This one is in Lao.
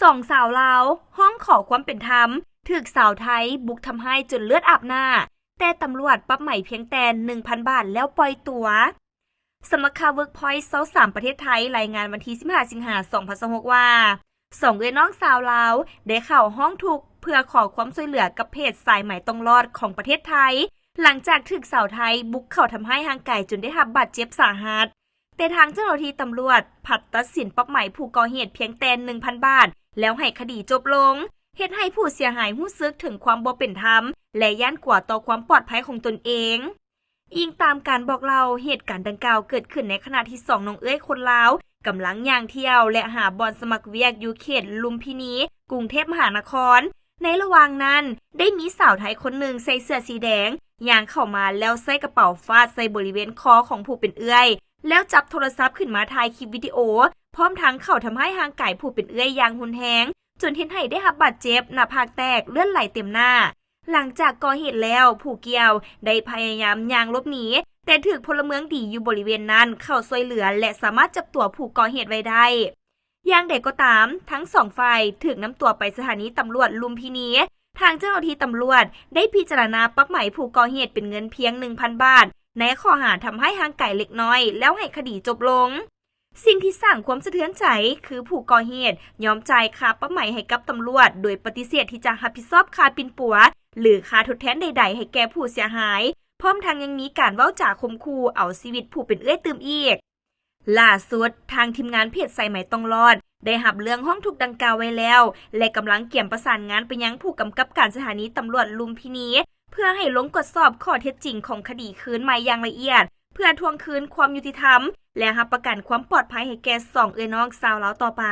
ສອງສາວລາວຮ້ອງຂໍຄວາມເປັນທຳ ຖືກສາວໄທບຸກທຳຮ້າຍຈົນເລືອດອາບໜ້າ, ແຕ່ຕຳຫຼວດປັບໃໝພຽງແຕ່ໜຶ່ງພັນບາດແລ້ວປ່ອຍຕົວ. ສຳນັກຂ່າວ Workpoint ຊາວສາມ ປະເທດໄທ ລາຍງານວັນທີສິບຫ້າ ສິງຫາ ສອງພັນຊາວຫົກ ວ່າ ສອງເອື້ອຍນ້ອງຊາວລາວ ໄດ້ເຂົ້າຮ້ອງທຸກເພື່ອຂໍຄວາມຊ່ວຍເຫຼືອກັບເພຈສາຍໄໝຕ້ອງລອດຂອງປະເທດໄທ ຫຼັງຈາກຖືກສາວໄທບຸກເຂົ້າທຳຮ້າຍຮ່າງກາຍຈົນໄດ້ຮັບບາດເຈັບສາຫັດ. ແຕ່ທາງເຈົ້າໜ້າທີ່ຕຳຫຼວດພັດຕັດສິນປັບໃໝຜູ້ກໍ່ເຫດພຽງແຕ່ໜຶ່ງພັນບາດ ແລ້ວໃຫ້ຄະດີຈົບລົງ, ເຮັດໃຫ້ຜູ້ເສຍຫາຍຮູ້ສຶກເຖິງຄວາມບໍ່ເປັນທຳ ແລະ ຢ້ານກົວຕໍ່ຄວາມປອດໄພຂອງຕົນເອງ. ອີງຕາມການບອກເລົ່າ, ເຫດການດັ່ງກ່າວເກີດຂຶ້ນໃນຂະນະທີ່ສອງນ້ອງເອື້ອຍຄົນລາວກຳລັງຍ່າງທ່ຽວ ແລະ ຫາບ່ອນສະໝັກວຽກຢູ່ເຂດລຸມພິນີ, ກຸງເທບມະຫານະຄອນ. ໃນລະຫວ່າງນັ້ນ, ໄດ້ມີສາວໄທຄົນໜຶ່ງໃສ່ເສື້ອສີແດງ ຍ່າງເຂົ້າມາແລ້ວໃຊ້ກະເປົາຟາດໃສ່ບໍລິເວນຄໍຂອງຜູ້ເປັນເອື້ອຍ ແລ້ວຈັບໂທລະສັບຂຶ້ນມາຖ່າຍຄລິບວິດີໂອ, ພ້ອມທັງເຂົ້າທຳຮ້າຍຮ່າງກາຍຜູ້ເປັນເອື້ອຍຢ່າງຮຸນແຮງ, ຈົນເຮັດໃຫ້ໄດ້ຮັບບາດເຈັບ, ໜ້າຜາກແຕກ, ເລືອດໄຫຼເຕັມໜ້າ. ຫຼັງຈາກກໍ່ເຫດແລ້ວ, ຜູ້ກ່ຽວໄດ້ພະຍາຍາມຍ່າງຫຼົບໜີ, ແຕ່ຖືກພົນລະເມືອງດີຢູ່ບໍລິເວນນັ້ນເຂົ້າຊ່ວຍເຫຼືອ ແລະ ສາມາດຈັບຕົວຜູ້ກໍ່ເຫດໄວ້ໄດ້. ຢ່າງໃດກໍຕາມ, ທັງສອງຝ່າຍຖືກນຳຕົວໄປສະຖານີຕຳຫຼວດລຸມພິນີ. ທາງເຈົ້າໜ້າທີ່ຕຳຫຼວດໄດ້ພິຈາລະນາປັບໃໝຜູ້ກໍ່ເຫດເປັນເງິນພຽງໜຶ່ງພັນບາດ ໃນຂໍ້ຫາທຳຮ້າຍຮ່າງກາຍເລັກນ້ອຍ ແລ້ວໃຫ້ຄະດີຈົບລົງ. ສິ່ງທີ່ສ້າງຄວາມສະເທືອນໃຈ ຄືຜູ້ກໍ່ເຫດຍອມຈ່າຍຄ່າປັບໃໝໃຫ້ກັບຕຳຫຼວດ ໂດຍປະຕິເສດທີ່ຈະຮັບຜິດຊອບຄ່າປິ່ນປົວ ຫຼື ຄ່າທົດແທນໃດໆໃຫ້ແກ່ຜູ້ເສຍຫາຍ, ພ້ອມທັງຍັງມີການເວົ້າຈາຂົ່ມຂູ່ເອົາຊີວິດຜູ້ເປັນເອື້ອຍຕື່ມອີກ. ຫຼ້າສຸດ, ທາງທີມງານເພຈສາຍໄໝຕ້ອງລອດ ໄດ້ຮັບເລື່ອງຮ້ອງທຸກດັ່ງກ່າວໄວ້ແລ້ວ ແລະ ກຳລັງກຽມປະສານງານໄປຍັງຜູ້ກຳກັບການສະຖານີຕຳຫຼວດລຸມພິນີ ເພື່ອໃຫ້ລົງກວດສອບຂໍ້ເທັດຈິງຂອງຄະດີຄືນໃໝ່ຢ່າງລະອຽດ ເພື່ອທວງຄືນຄວາມຍຸຕິທຳ ແລະ ຮັບປະກັນຄວາມປອດໄພໃຫ້ແກ່ສອງເອື້ອຍນ້ອງຊາວລາວຕໍ່ໄປ.